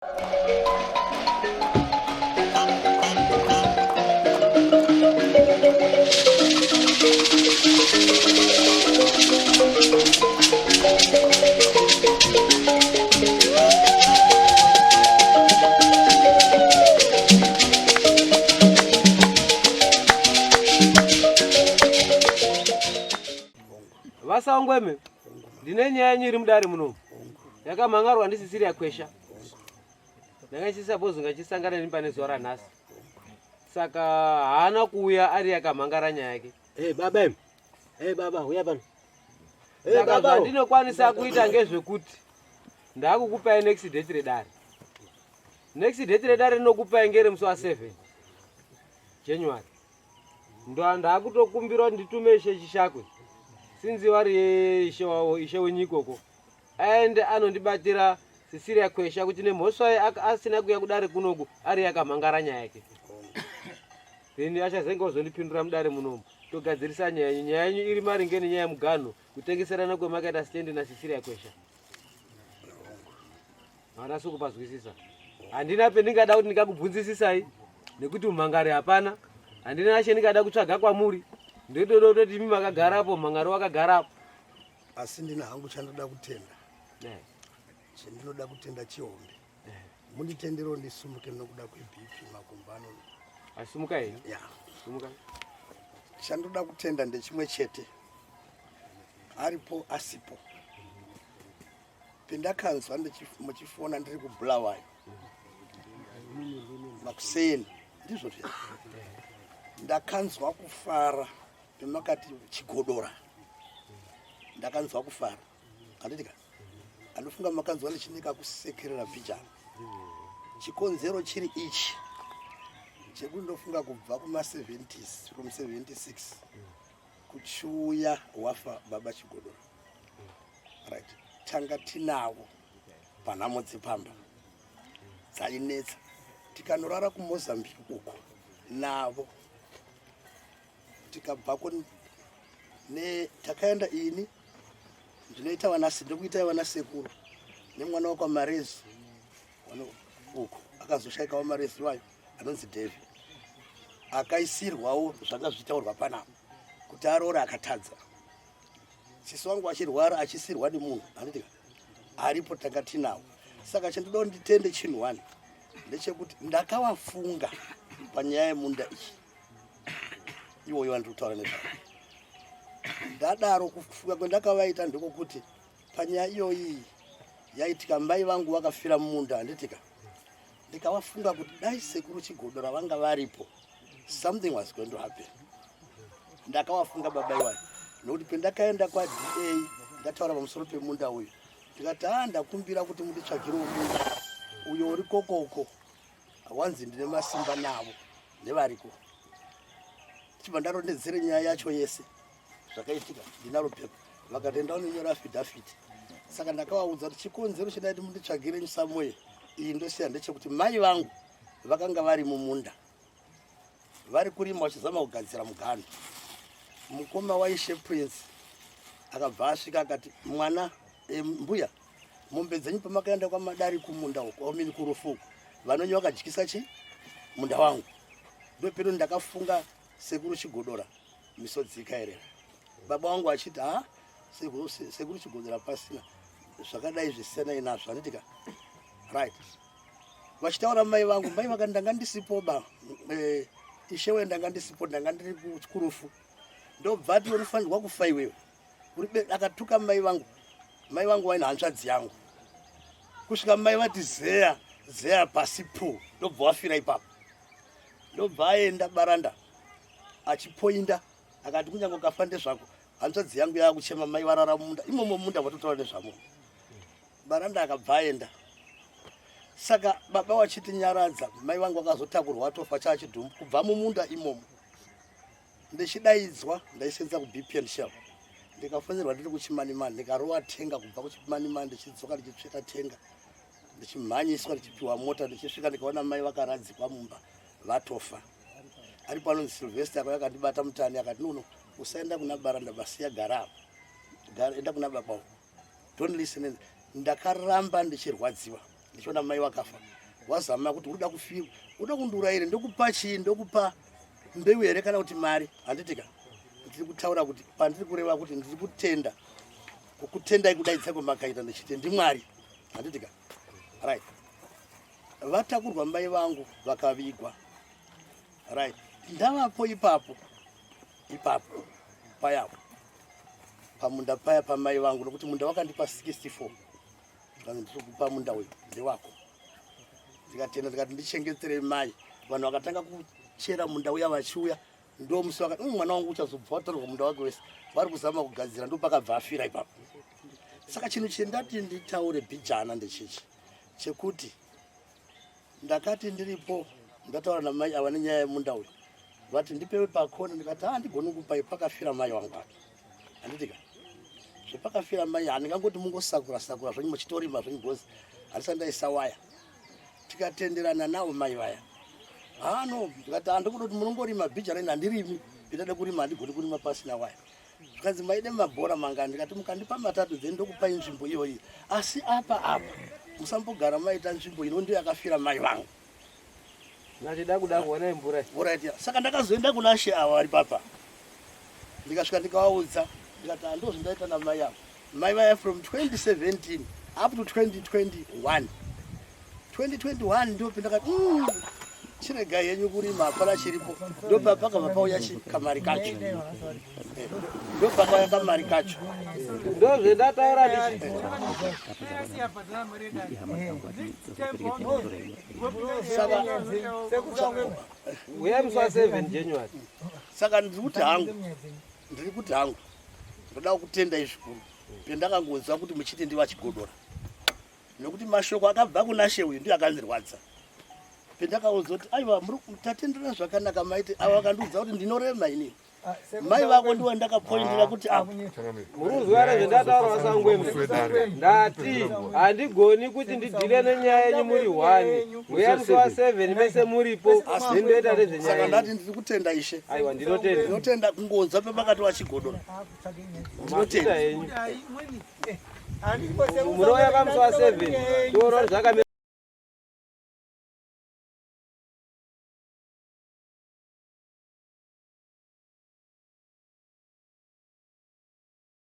VaSangweme, ndine nyaya yenyu iri mudare munomu yakamhan'arwa ndisisiri yakwesha ndanga ndichisapozi ngachisangana neni pane zuva ranhasi saka haana kuuya ari akamhangara nyaya yake. Hey, baba imi. Hey, baba uya pano. Hey, saka zvandinokwanisa kuita ngezvekuti ndakukupai next date redare. Next date redare rinokupai ngere musi wa 7 January. Ndo ndakutokumbira kuti nditume ishe Chishakwe sinzi vari ishe wavo ishe wenyikoko aende anondibatira Cecilia Kwesha kuti nemhosva ye asina kuya kudare kunoku ari akamhangara nyaya yake. Then achazenge ozondipindura mudare munomu togadzirisa nyaya yenyu. Nyaya yenyu iri maringe nenyaya yemuganho kutengeserana kwemakaita stand naCecilia Kwesha. Havana kupazwisisa. Handina pendingada kuti ndingakubvunzisisai nekuti umhangari hapana. Handina nashe ndingada kutsvaga kwamuri. Ndotoda kutoti imi makagarapo mhangari wakagarapo. Asi ndina hangu chandoda kutenda. Chendinoda kutenda chihombe. Munditenderewo ndisumuke nokuda kweBP makumbo ano. Asumuka henyu? Ya. Sumuka. Chandoda kutenda ndechimwe chete. Aripo asipo. Pendakanzwa muchifona ndiri kuBulawayo. Makuseni ndizvo zviya. Ndakanzwa kufara pemakati chigodora. Ndakanzwa kufara. Handiti ka? Anofunga makanzwa ndichinika kusekerera bhijana. Chikonzero chiri ichi chekuti ndofunga kubva kuma 70s from 76 kuchiuya wafa baba Chigodora. Right. Tanga tinavo panhamo dzepamba dzainetsa tikanorara kuMozambique uko navo tikabvako ne takaenda ini ndinoita vana ndikuitai vana sekuru nemwana wakwamarezi uko akazoshaika wamarezi wayo anonzi David akaisirwawo zvanga zvichitaurwa panapa kuti aroora akatadza sisi wangu achirwara achisirwa nemunhu handitika aripo tanga tinawo saka chandinoda nditende chinhu one ndechekuti ndakavafunga panyaya yemunda iyi iwoyo wandiri kutaura nezvavo ndadaro kufunga kwendakavaita ndekokuti panyaya iyoyi yaitika mai vangu vakafira mumunda handitika ndikavafunga kuti dai sekuru Chigodora vanga varipo something was going to happen ndakavafunga baba iwayo nokuti pendakaenda kwaDA ndataura pamusoro pemunda uyu ndikati haa ndakumbira kuti munditsvagirewo munda uyo uri kokoko wanzi ndine masimba navo nevariko chibva ndarondedzere nyaya yacho yese zvakaitika ndinaro pepa vakati enda unonyora affidavit saka ndakavaudza kuti chikonzero chindaiti munditsvagire samoye iyi ndosiya ndechekuti mai vangu vakanga vari mumunda vari kurima vachizama kugadzira muganhu mukoma waishe Prince akabva asvika akati mwana e, mbuya mombe dzenyu pamakaenda kwamadari kumunda uko omini kurufu uko vanonye vakadyisa chi munda wangu ndopedo ndakafunga sekuru Chigodora misodzi ikaerera baba wangu achiti ha sekuru, sekuru Chigodora pasina zvakadai zvisiyanai nazvo handitika right vachitaura mai vangu mai vakati ndanga ndisipo ba e, ishe we ndanga ndisipo ndanga ndiri kurufu ndobva ati unofanirwa kufa iwewe uri akatuka mai vangu mai vangu vaine hanzvadzi yangu kusvika mai vati zeya zeya pasi pu ndobva wafira ipapo ndobva aenda baranda achipoinda akati kunyange ukafa ndezvako hanzvadzi yangu yakuchema mai varara munda imomo munda vatotaura nezvamo baranda akabva aenda saka baba wachitinyaradza mai vangu vakazotakurwa vatofa chaachidhumbu kubva mumunda imomo ndichidaidzwa ndaisenza kuBP and Shell ndikafonerwa ndiri kuchimanimani ndikarowa tenga kubva kuchimanimani ndichidzoka ndichitsveta tenga ndichimhanyiswa ndichipiwa mota ndichisvika ndikaona mai vakaradzikwa mumba vatofa aripo anonzi Sylvester akauya akandibata mutani akati nono usaenda kuna baranda basiya gara apa enda kuna baba uko don't listen ndakaramba ndichirwadziwa. Ndichiona mai vakafa. Wazama kuti unoda kufirwa, unoda kundiurayire, ndokupa chii, ndokupa mbeu here kana kuti mari, handitika? Ndiri kutaura kuti pandiri kureva kuti ndiri kutenda kukutendai kudaidza kwamakaita ndichiti ndimwari, handitika? Right. Vatakurwa mai vangu vakavigwa. Right. Ndavapo ipapo ipapo payapo pamunda paya pamai vangu nokuti munda wakandipa 64 zvikanzi ndiri kupa munda uyu ndewako ndikatenda ndikati ndichengeterei mai vanhu vakatanga kuchera munda uya vachiuya ndo musi vakati mm, mwana wangu uchazobva watorerwa munda wake wese vari kuzama kugadzira ndopakabva afira ipapo saka chinhu chendati nditaure bhijana ndechichi chekuti Ndakati ndiripo ndataura namai ava nenyaya yemunda uyu vati ndipewe pakona ndikati handigoni kupai pakafira mai wangu apa handitika zvepakafira mai handingangoti mungosakura sakura zvenyu muchitorima zvenyu bhozi handisati ndaisa waya tikatenderana nawo mai vaya hano ndikati handikuda kuti munongorima bhija reni handirimi ndinada kurima handigoni kurima pasina waya zvikanzi maide mabhora mangani ndikati mukandipa matatu then ndokupai nzvimbo iyoyi asi apa apa musambogara maita nzvimbo ino ndiyo yakafira mai vangu nachida kuda kuona mvura Alright, saka ndakazoenda kuna she ava vari papa ndikasvika ndikavaudza ndikati handozvindaita namai ava mai vaya from 2017 up to 2021 2021 ndopindakati mm, chiregai henyu kurima hapana chiripo ndopapakabva pauya kamari kacho eh, ndopakauya kamari kacho ndozvendataura ndichi uyai musi wa 7 January saka ndiri kuti hangu ndiri kuti hangu ndoda kutendai zvikuru pendakangonzwa kuti muchiti ndivachigodora nekuti mashoko akabva kuna she uyu ndiyo akandirwadza pendakaudzwa kuti aiwa tatendera zvakanaka maiti ava vakandiudza kuti ndinorema inini ah, mai vako ndiwo ndakapoindira kuti ah. Murunzwa rezvendataura vasangwemi ndati handigoni kuti ndidhile nenyaya yenyu muri one uya musi wa 7 mese muripo ndindoita rezvenyaya saka ndati ndiri kutenda ishe aiwa ndinotenda ndinotenda kungonzwa pepakati wachigodora ndinotenda henyu munouya pamusi wa 7 toona zvakamira.